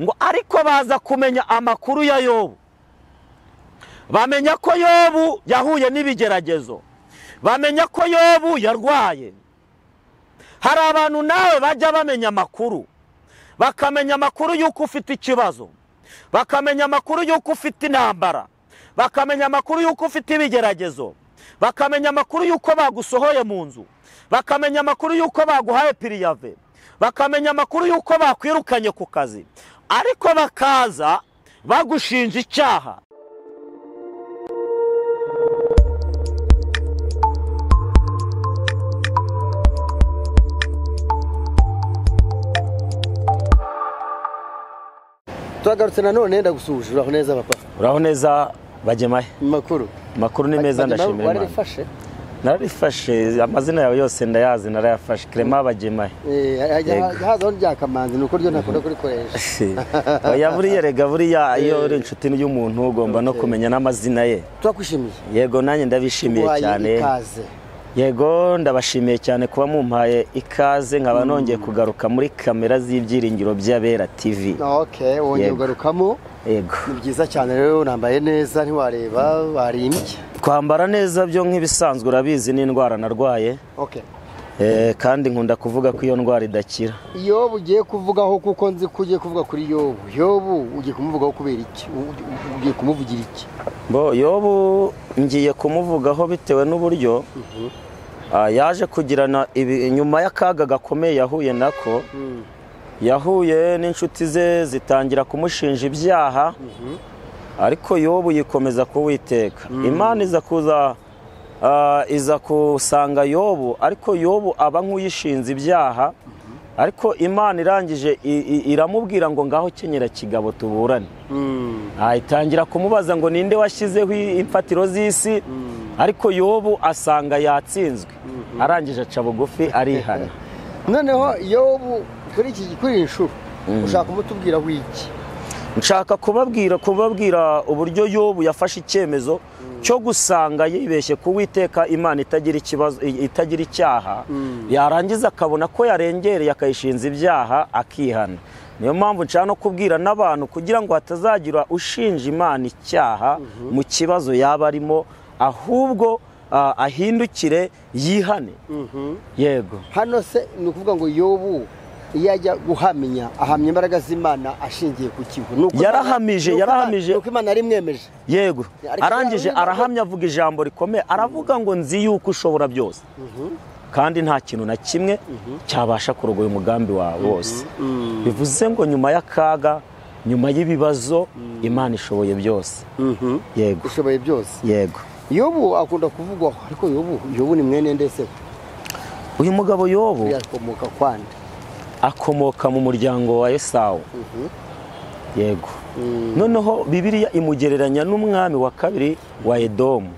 Ngo ariko baza kumenya amakuru ya Yobu, bamenya ko Yobu yahuye n'ibigeragezo, bamenya ko Yobu yarwaye. Hari abantu nawe bajya bamenya amakuru, bakamenya amakuru y'uko ufite ikibazo, bakamenya amakuru y'uko ufite intambara, bakamenya amakuru y'uko ufite ibigeragezo, bakamenya amakuru y'uko bagusohoye mu nzu, bakamenya amakuru y'uko baguhaye piriyave, bakamenya amakuru y'uko bakwirukanye ku kazi, ariko bakaza bagushinja icyaha. Twagarutse nanone ndagusuhuje. Uraho neza papa? Uraho neza Bagemahe. Makuru? Makuru ni meza, ndashimira Imana. Warifashe? Narifashe, amazina yawe yose ndayazi, narayafashe. Clement Bagemahe. Hazaho rya Kamanzi nuko ryo ntakunda kurikoresha. Oya, buriya rega buriya iyo uri inshuti y'umuntu ugomba no kumenya n'amazina ye. Turakwishimiye. Yego, nanjye ndabishimiye cyane. Ikaze. Yego, ndabashimiye cyane kuba mumpaye ikaze, nkaba nongeye kugaruka muri kamera z'ibyiringiro by'Abera TV. Okay, wongeye kugarukamo. Yego. Ni byiza cyane rero, nambaye neza ntiwareba warimbye. Kwambara neza byo nk'ibisanzwe urabizi n'indwara narwaye. Okay. Kandi nkunda kuvuga ko iyo ndwara idakira. Yobu ugiye kuvugaho kuko nzi ko ugiye kuvuga kuri Yobu. Yobu ugiye kumuvugaho kubera iki? Ugiye kumuvugira iki? Bo Yobu ngiye kumuvugaho bitewe n'uburyo yaje kugirana nyuma y'akaga gakomeye yahuye nako. Yahuye n'inshuti ze zitangira kumushinja ibyaha, ariko Yobu yikomeza kuwiteka. Imana iza kuza iza kusanga Yobu, ariko Yobu aba nk'uyishinze ibyaha, ariko Imana irangije iramubwira ngo ngaho kenyera kigabo tuburane. Itangira kumubaza ngo ninde washyizeho imfatiro z'isi, ariko Yobu asanga yatsinzwe, arangije aca bugufi arihana. Noneho Yobu kuri iki kuri inshuro ushaka kumutubwira wiki? Nshaka kubabwira uburyo Yobu yafashe icyemezo cyo gusanga yibeshye kuwiteka Imana itagira ikibazo, itagira icyaha, yarangiza akabona ko yarengereye akayishinza ibyaha akihana. Niyo mpamvu nshaka no kubwira n'abantu kugira ngo hatazagira ushinja Imana icyaha mu kibazo yaba arimo, ahubwo ahindukire yihane. Yego. Hano se ni ukuvuga ngo Yobu iyo ajya guhamya ahamya imbaraga z'Imana ashingiye ku kigo. Yarahamije, yarahamije nuko Imana yarimwemeje. Yego. Arangije arahamya avuga ijambo rikomeye, aravuga ngo nzi yuko ushobora byose, kandi nta kintu na kimwe cyabasha kurogoya umugambi wawe wose. Bivuze ngo nyuma y'akaga, nyuma y'ibibazo, Imana ishoboye byose. Yego. Ishoboye byose. Yego. Yobu akunda kuvugwaho, ariko Yobu ni mwene ndese. Uyu mugabo Yobu yakomoka kwande? Akomoka mu muryango wa Esawu. Yego. Noneho Bibiliya imugereranya n'umwami wa kabiri wa Edomu.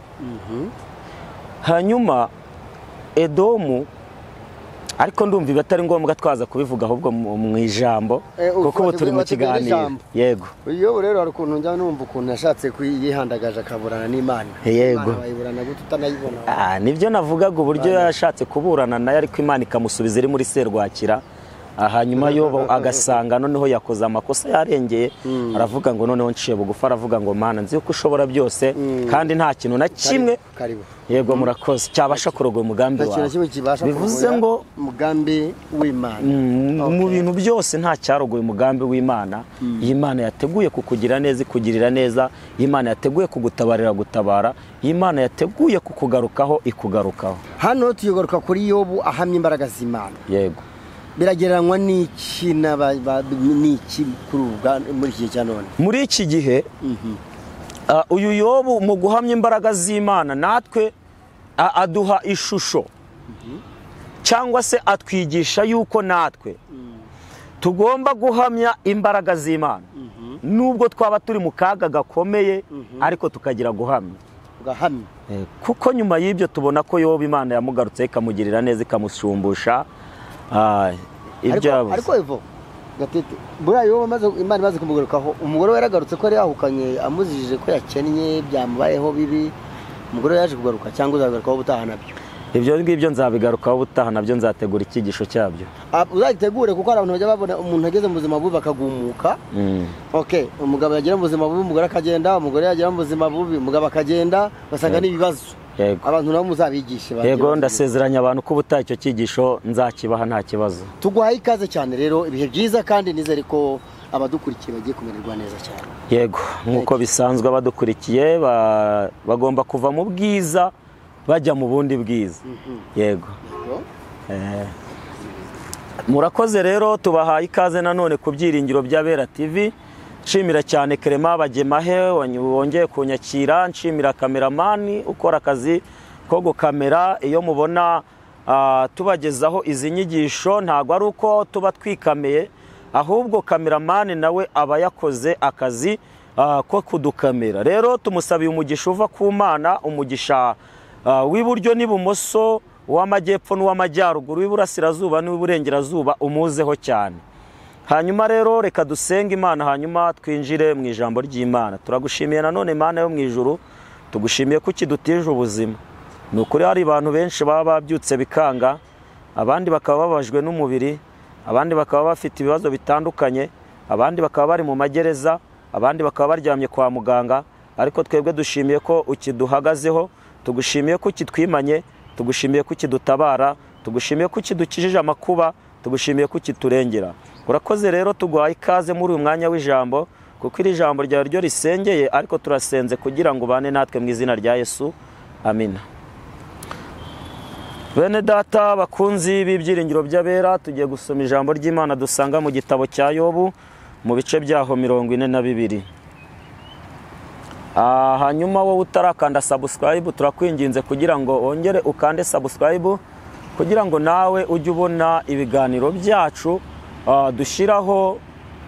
Hanyuma Edomu, ariko ndumva ibi atari ngombwa twaza kubivuga ahubwo mu ijambo, kuko ubu turi mu kiganiro. Yego. Yobu rero hari ukuntu njya numva ukuntu yashatse kuyihandagaje akaburana n'Imana. Yego. Bayiburana gute utanayibona? Nibyo navugaga, uburyo yashatse kuburana nayo ariko Imana ikamusubiza iri muri serwakira. Hanyuma Yobu agasanga noneho yakoze amakosa yarengeye, aravuga ngo noneho nciye bugufi, aravuga ngo Mana nzi yuko ushobora byose, kandi nta kintu na kimwe. Yego, murakoze, cyabasha kurogoya umugambi wawe. Bivuze ngo umugambi w'Imana mu bintu byose nta cyarogoye umugambi w'Imana. Iyi Imana yateguye kukugira neza ikugirira neza, iyi Imana yateguye kugutabarira gutabara, iyi Imana yateguye kukugarukaho ikugarukaho. Hano tuyogaruka kuri Yobu ahamya imbaraga z'Imana. Yego. Biragereranywa n'iki n'iki kuri muri iki gihe cya none? Muri iki gihe uyu Yobu mu guhamya imbaraga z'Imana natwe aduha ishusho, cyangwa se atwigisha yuko natwe tugomba guhamya imbaraga z'Imana nubwo twaba turi mu kaga gakomeye, ariko tukagira guhamya. Kuko nyuma y'ibyo tubona ko Yobu Imana yamugarutse ikamugirira neza ikamushumbusha ibyo. Ariko Evo Gatete, buriya Yobu Imana imaze kumugarukaho, umugore we yaragarutse ko yari yahukanye amuzijije ko yakennye byamubayeho bibi, umugore yaje kugaruka cyangwa uzagarukaho ubutaha nabyo? Ibyo ngibyo nzabigarukaho ubutaha, nabyo nzategura icyigisho cyabyo. Uzagitegure kuko hari abantu bajya babona umuntu ageze mu buzima bubi bakagumuka. Okay, umugabo yagera mu buzima bubi umugore akagenda, umugore yagera mu buzima bubi umugabo akagenda, basanga n'ibibazo. Abantu nabo muzabigishe. Yego, ndasezeranya abantu ko ubutaha icyo cyigisho nzakibaha nta kibazo. Tuguhaye ikaze cyane rero, ibihe byiza kandi nizere ko abadukurikiye bagiye kumererwa neza cyane. Yego, nk'uko bisanzwe abadukurikiye bagomba kuva mu bwiza bajya mu bundi bwiza. Yego. Murakoze rero, tubahaye ikaze nanone ku Byiringiro by'Abera TV. Nshimira cyane Clement Bagemahe wongeye kunyakira, nshimira kameramani ukora akazi ko gukamera. Iyo mubona tubagezaho izi nyigisho ntabwo ari uko tuba twikameye, ahubwo kameramani nawe aba yakoze akazi ko kudukamera. Rero tumusabiye umugisha uva ku Mana, umugisha w'iburyo n'ibumoso, uw'amajyepfo n'uw'amajyaruguru, w'iburasirazuba n'uw'iburengerazuba, umuzeho cyane. Hanyuma rero reka dusenge Imana, hanyuma twinjire mu ijambo ry'Imana. Turagushimiye nanone Imana yo mu ijuru, tugushimiye ko ukidutije ubuzima. Ni ukuri hari abantu benshi baba babyutse bikanga, abandi bakaba babajwe n'umubiri, abandi bakaba bafite ibibazo bitandukanye, abandi bakaba bari mu magereza, abandi bakaba baryamye kwa muganga, ariko twebwe dushimiye ko ukiduhagazeho, tugushimiye ko ukitwimanye, tugushimiye ko ukidutabara, tugushimiye ko ukidukijije amakuba, tugushimiye ko ukiturengera. Urakoze rero, tuguhaye ikaze muri uyu mwanya w'ijambo, kuko iri jambo ryawe ryo risengeye, ariko turasenze kugira ngo ubane natwe mu izina rya Yesu, amina. Bene data bakunzi b'Ibyiringiro by'Abera, tugiye gusoma ijambo ry'Imana dusanga mu gitabo cya Yobu mu bice byaho 42. Hanyuma wowe utarakanda subscribe, turakwinginze kugira ngo wongere ukande subscribe kugira ngo nawe ujye ubona ibiganiro byacu dushyiraho,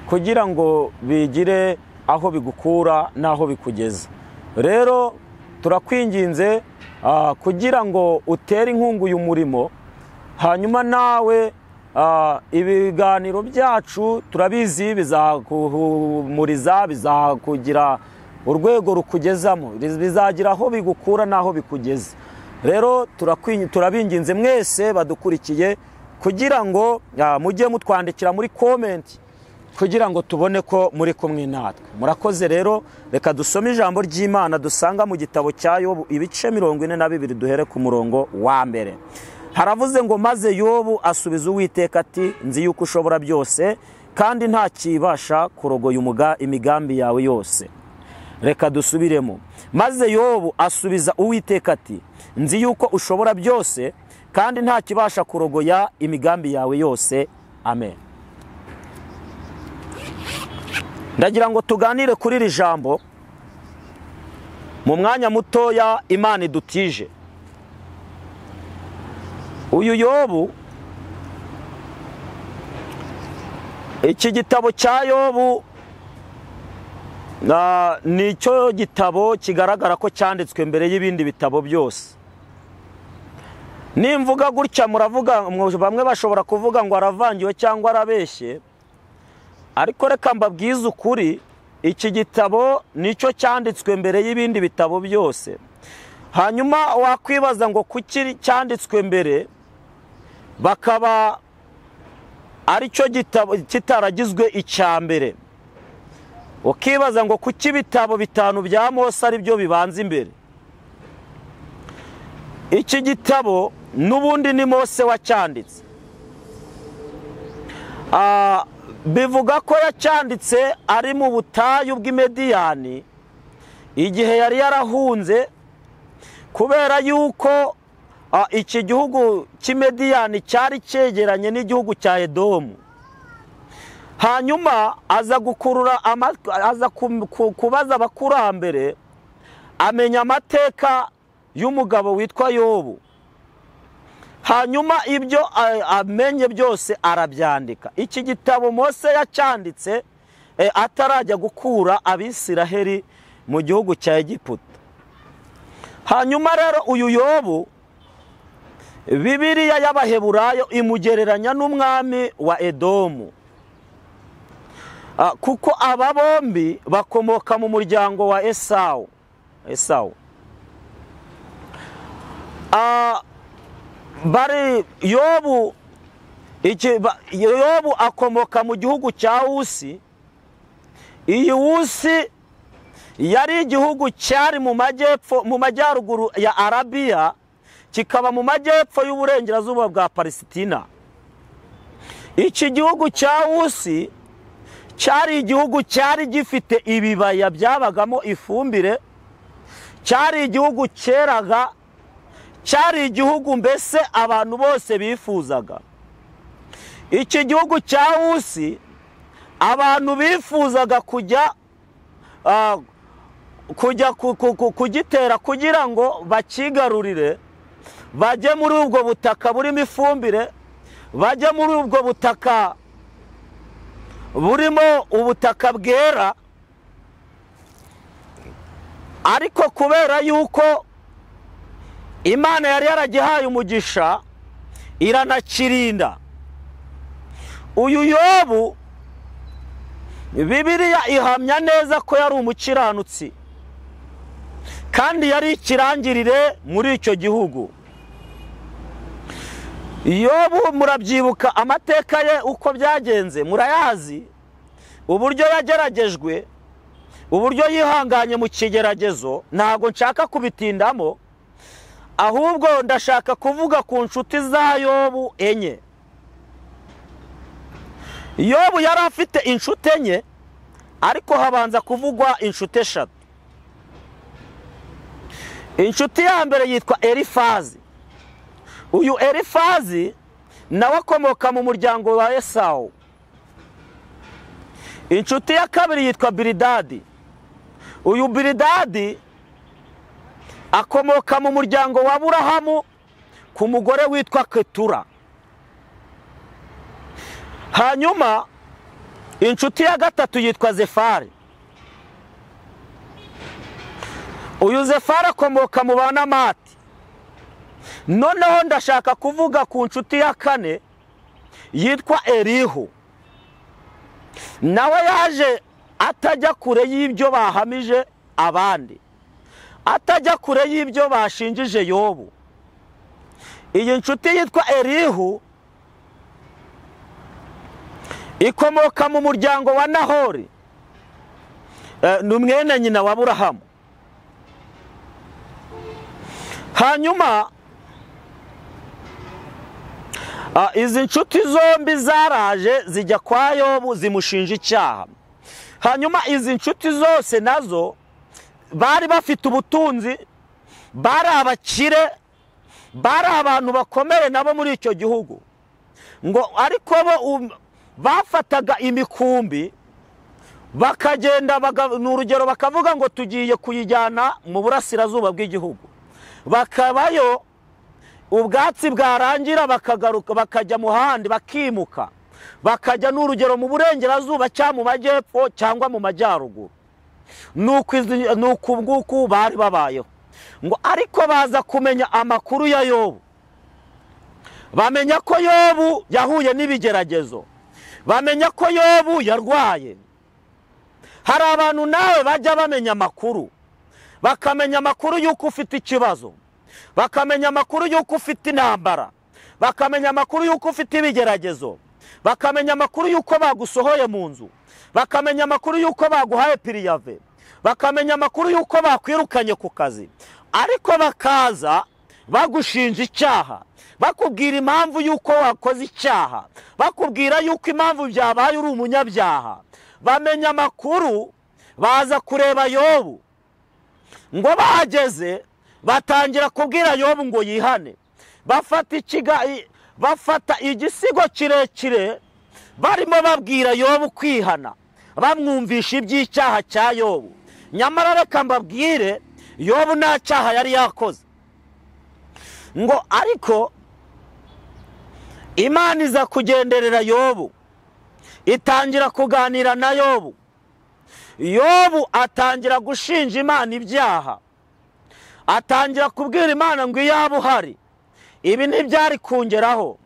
kugira ngo bigire aho bigukura n'aho bikugeza. Rero turakwinginze kugira ngo utere inkunga uyu murimo, hanyuma nawe ibiganiro byacu turabizi bizakuhumuriza, bizakugira urwego rukugezamo, bizagira aho bigukura n'aho bikugeza. Rero turabinginze mwese badukurikiye kugira ngo mujye mutwandikira muri comment kugira ngo tubone ko muri kumwe natwe. Murakoze rero, reka dusome ijambo ry'Imana dusanga mu gitabo cya Yobu ibice 42, duhere ku murongo wa mbere. Haravuze ngo maze Yobu asubiza Uwiteka ati, nzi yuko ushobora byose kandi nta kibasha kurogoya imigambi yawe yose. Reka dusubiremo. Maze Yobu asubiza Uwiteka ati, nzi yuko ushobora byose kandi nta kibasha kurogoya imigambi yawe yose. Amen. Ndagira ngo tuganire kuri iri jambo mu mwanya mutoya Imana idutije. Uyu Yobu, iki gitabo cya Yobu nicyo gitabo kigaragara ko cyanditswe mbere y'ibindi bitabo byose. Nimvuga gutya muravuga, bamwe bashobora kuvuga ngo aravangiwe cyangwa arabeshye, ariko reka mbabwize ukuri, iki gitabo nicyo cyanditswe mbere y'ibindi bitabo byose. Hanyuma wakwibaza ngo kuki cyanditswe mbere bakaba aricyo gitabo kitaragizwe icya mbere, ukibaza ngo kuki ibitabo bitanu bya Mose ari byo bibanza imbere. Iki gitabo n'ubundi ni Mose wacyanditse. Bivuga ko yacyanditse ari mu butayu bw'Imediyani igihe yari yarahunze, kubera yuko iki gihugu cy'Imediyani cyari cyegeranye n'igihugu cya Edomu. Hanyuma aza gukurura aza kubaza abakurambere, amenya amateka y'umugabo witwa Yobu. Hanyuma ibyo amenye byose arabyandika. Iki gitabo Mose yacyanditse atarajya gukura Abisiraheli mu gihugu cya Egiputa. Hanyuma rero uyu Yobu, Bibiliya y'Abaheburayo imugereranya n'umwami wa Edomu, kuko aba bombi bakomoka mu muryango wa Esawu. Bari Yobu Yobu akomoka mu gihugu cya Usi. Iyi Usi yari igihugu cyari mu majyepfo, mu majyaruguru ya Arabiya, kikaba mu majyepfo y'uburengerazuba bwa Palesitina. Iki gihugu cya Usi cyari igihugu cyari gifite ibibaya byabagamo ifumbire, cyari igihugu cyeraga, cyari igihugu mbese abantu bose bifuzaga. Iki gihugu cya Usi abantu bifuzaga kujya kugitera kugira ngo bakigarurire, bajye muri ubwo butaka burimo ifumbire, bajye muri ubwo butaka burimo ubutaka bwera. Ariko kubera yuko Imana yari yaragihaye umugisha, iranakirinda. Uyu Yobu Bibiliya ihamya neza ko yari umukiranutsi, kandi yari ikirangirire muri icyo gihugu. Yobu murabyibuka amateka ye uko byagenze, murayazi, uburyo yageragejwe, uburyo yihanganye mu kigeragezo. Ntabwo nshaka kubitindamo, ahubwo ndashaka kuvuga ku nshuti za Yobu enye. Yobu yari afite inshuti enye, ariko habanza kuvugwa inshuti eshatu. Inshuti ya mbere yitwa Elifazi. Uyu Elifazi nawe akomoka mu muryango wa Esawu. Inshuti ya kabiri yitwa Bilidadi. Uyu Bilidadi akomoka mu muryango wa Aburahamu ku mugore witwa Ketura. Hanyuma inshuti ya gatatu yitwa Zefari. Uyu Zefari akomoka mu Banamati. Noneho ndashaka kuvuga ku nshuti ya kane yitwa Elihu. Nawe yaje atajya kure y'ibyo bahamije abandi, atajya kure y'ibyo bashinjije Yobu. Iyi nshuti yitwa Elihu ikomoka mu muryango wa Nahori, ni mwene nyina wa Aburahamu. Hanyuma izi nshuti zombi zaraje zijya kwa Yobu zimushinja icyaha. Hanyuma izi nshuti zose nazo bari bafite ubutunzi, bari abakire, bari abantu bakomeye nabo muri icyo gihugu. Ngo ariko bo bafataga imikumbi bakagenda, n'urugero bakavuga ngo tugiye kuyijyana mu burasirazuba bw'igihugu, bakabayo ubwatsi bwarangira bakagaruka bakajya mu handi, bakimuka bakajya n'urugero mu burengerazuba cyangwa mu majyepfo cyangwa mu majyaruguru. Nuko ubwuku bari babayeho. Ngo ariko baza kumenya amakuru ya Yobu, bamenya ko Yobu yahuye n'ibigeragezo, bamenya ko Yobu yarwaye. Hari abantu nawe bajya bamenya amakuru, bakamenya amakuru y'uko ufite ikibazo, bakamenya amakuru y'uko ufite intambara, bakamenya amakuru y'uko ufite ibigeragezo, bakamenya amakuru y'uko bagusohoye mu nzu, bakamenya amakuru y'uko baguhaye piriyave, bakamenya amakuru y'uko bakwirukanye ku kazi. Ariko bakaza bagushinja icyaha, bakubwira impamvu y'uko wakoze icyaha, bakubwira y'uko impamvu byabaye uri umunyabyaha. Bamenya amakuru, baza kureba Yobu. Ngo bahageze batangira kubwira Yobu ngo yihane. Bafata igisigo kirekire barimo babwira Yobu kwihana, bamwumvisha iby'icyaha cya Yobu. Nyamara reka mbabwire, Yobu nta cyaha yari yakoze. Ngo ariko Imana iza kugenderera Yobu, itangira kuganira na Yobu. Yobu atangira gushinja Imana ibyaha, atangira kubwira Imana ngo iyaba uhari ibi ntibyari kungeraho,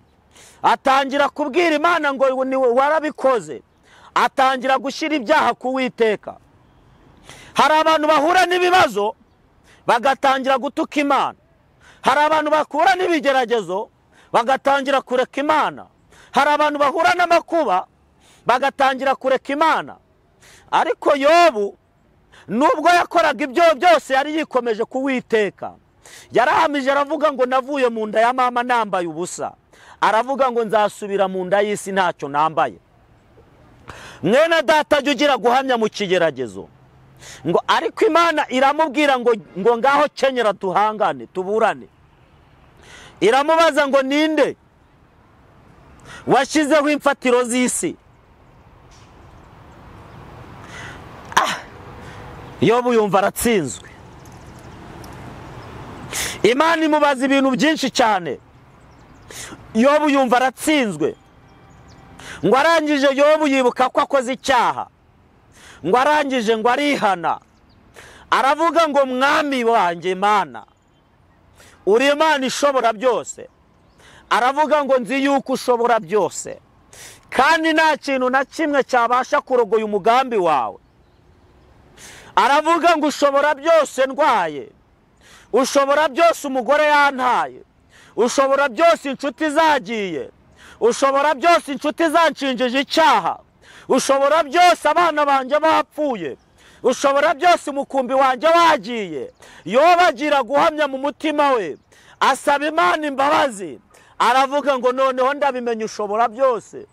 atangira kubwira Imana ngo warabikoze, atangira gushyira ibyaha ku Uwiteka. Hari abantu bahura n'ibibazo bagatangira gutuka Imana, hari abantu bakura n'ibigeragezo bagatangira kureka Imana. Hari abantu bahura n'amakuba bagatangira kureka Imana. Ariko Yobu nubwo yakoraga ibyo byose yari yikomeje kuwiteka. Yarahamije aravuga ngo navuye mu nda ya mama nambaye ubusa. Aravuga ngo nzasubira mu nda y'isi ntacyo nambaye. Mwene data jya ugira guhamya mu kigeragezo. Ngo ariko Imana iramubwira ngo ngaho kenyera tuhangane tuburane. Iramubaza ngo ninde washyizeho imfatiro z'isi? Yobu yumva aratsinzwe. Imana imubaza ibintu byinshi cyane. Yobu yumva aratsinzwe. Ngo arangije Yobu yibuka ko akoze icyaha. Ngo arangije ngo arihana. Aravuga ngo mwami wanjye Mana, uri Imana ishobora byose. Aravuga ngo nzi yuko ushobora byose, kandi nta kintu na kimwe cyabasha kurogoya umugambi wawe. Aravuga ngo ushobora byose ndwaye, ushobora byose umugore yantaye, ushobora byose inshuti zagiye, ushobora byose inshuti zanshinjije icyaha, ushobora byose abana banjye bapfuye, ushobora byose umukumbi wanjye wagiye. Yobu agira guhamya mu mutima we, asaba Imana imbabazi. Aravuga ngo noneho ndabimenya ushobora byose.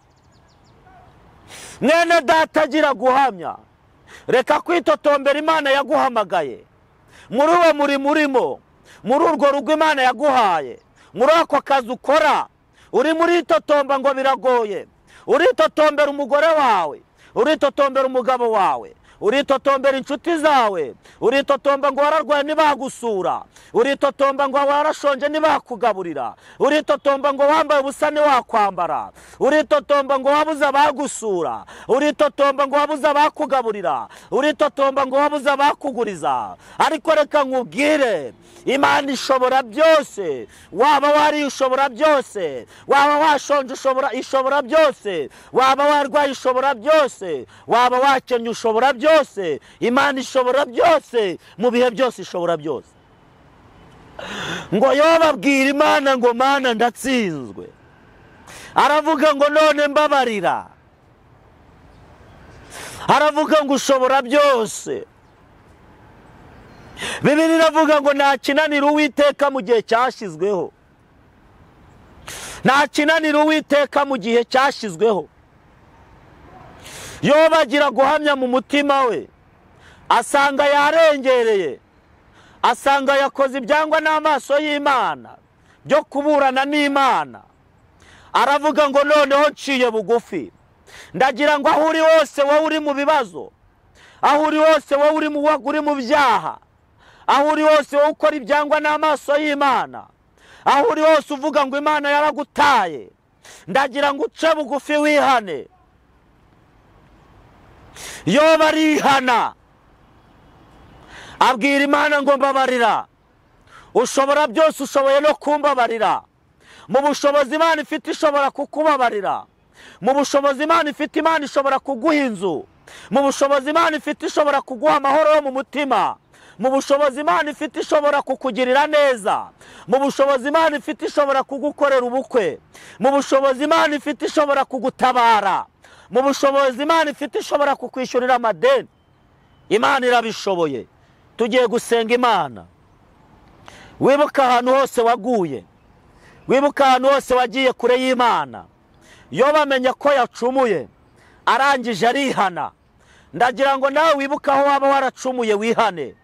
Mwene data agira guhamya. Reka kwitotombera Imana yaguhamagaye. Muri uwo murimo urimo, muri urwo rugo Imana yaguhaye, muri ako kazi ukora, uri muri itotomba ngo biragoye. Uritotombera umugore wawe, uritotombera umugabo wawe, uritotombera inshuti zawe, uritotomba ngo wararwaye ntibagusura, uritotomba ngo warashonje ntibakugaburira, uritotomba ngo wambaye ubusa ntiwakwambara, uritotomba ngo wabuze abagusura, uritotomba ngo wabuze abakugaburira, uritotomba ngo wabuze abakuguriza. Ariko reka nkubwire, Imana ishobora byose. Waba wari ushobora byose, waba washonje ishobora byose, waba warwaye ishobora byose, waba wakennye ushobora byose. Imana ishobora byose, mu bihe byose ishobora byose. Ngo Yobu abwira Imana ngo Mana ndatsinzwe. Aravuga ngo none mbabarira. Aravuga ngo ushobora byose. Bibiliya iravuga ngo nta kinanira Uwiteka mu gihe cyashyizweho. Nta kinanira Uwiteka mu gihe cyashyizweho. Yobu agira guhamya mu mutima we, asanga yarengereye, asanga yakoze ibyangwa n'amaso y'Imana byo kuburana n'Imana. Aravuga ngo noneho nciye bugufi. Ndagira ngo aho uri hose wowe uri mu bibazo, aho uri hose wowe uri mu byaha, aho uri hose wowe ukora ibyangwa n'amaso y'Imana, aho uri hose uvuga ngo Imana yaragutaye, ndagira ngo uce bugufi wihane. Yobu arihana, abwira Imana ngo mbabarira, ushobora byose, ushoboye no kumbabarira. Mu bushobozi Imana ifite ishobora kukubabarira. Mu bushobozi Imana ifite, Imana ishobora kuguha inzu. Mu bushobozi Imana ifite ishobora kuguha amahoro yo mu mutima. Mu bushobozi Imana ifite ishobora kukugirira neza. Mu bushobozi Imana ifite ishobora kugukorera ubukwe. Mu bushobozi Imana ifite ishobora kugutabara. Mu bushobozi Imana ifite ishobora kukwishyurira amadeni. Imana irabishoboye. Tugiye gusenga Imana. Wibuka ahantu hose waguye, wibuka ahantu hose wagiye kure y'Imana. Yobu amenya ko yacumuye, arangije arihana. Ndagira ngo nawe wibuka aho waba waracumuye wihane.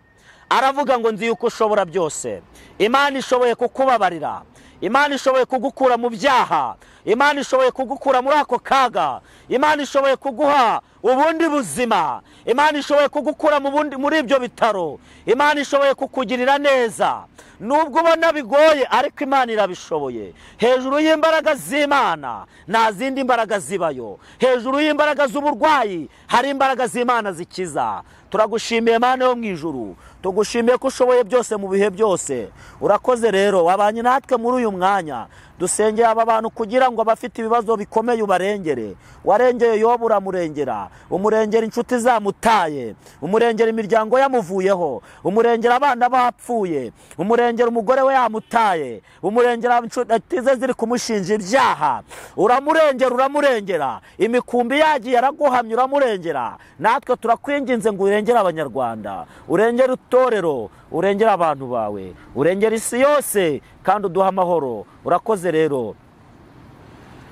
Aravuga ngo nzi yuko ushobora byose. Imana ishoboye kukubabarira, Imana ishoboye kugukura mu byaha, Imana ishoboye kugukura muri ako kaga, Imana ishoboye kuguha ubundi buzima, Imana ishoboye kugukura muri ibyo bitaro, Imana ishoboye kukugirira neza. Nubwo ubona bigoye, ariko Imana irabishoboye. Hejuru y'imbaraga z'Imana nta zindi mbaraga zibayo. Hejuru y'imbaraga z'uburwayi hari imbaraga z'Imana zikiza. Turagushimiye Mana yo mu ijuru, tugushimiye ko ushoboye byose mu bihe byose. Urakoze rero wabanye natwe muri uyu mwanya. Dusengeye aba bantu kugira ngo abafite ibibazo bikomeye ubarengere. Warengeye Yobu uramurengera, umurengera inshuti zamutaye, umurengera imiryango yamuvuyeho, umurengera abana bapfuye, umurengera umugore we yamutaye, umurengera inshuti ze ziri kumushinja ibyaha. Uramurengera, uramurengera, imikumbi yagiye araguhamya, uramurengera. Natwe turakwinginze ngo urengere Abanyarwanda, urengere itorero, urengere abantu bawe, urengere isi yose, kandi uduha amahoro. Urakoze rero,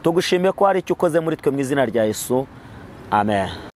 tugushimiye ko hari icyo ukoze muri twe mu izina rya Yesu, amen.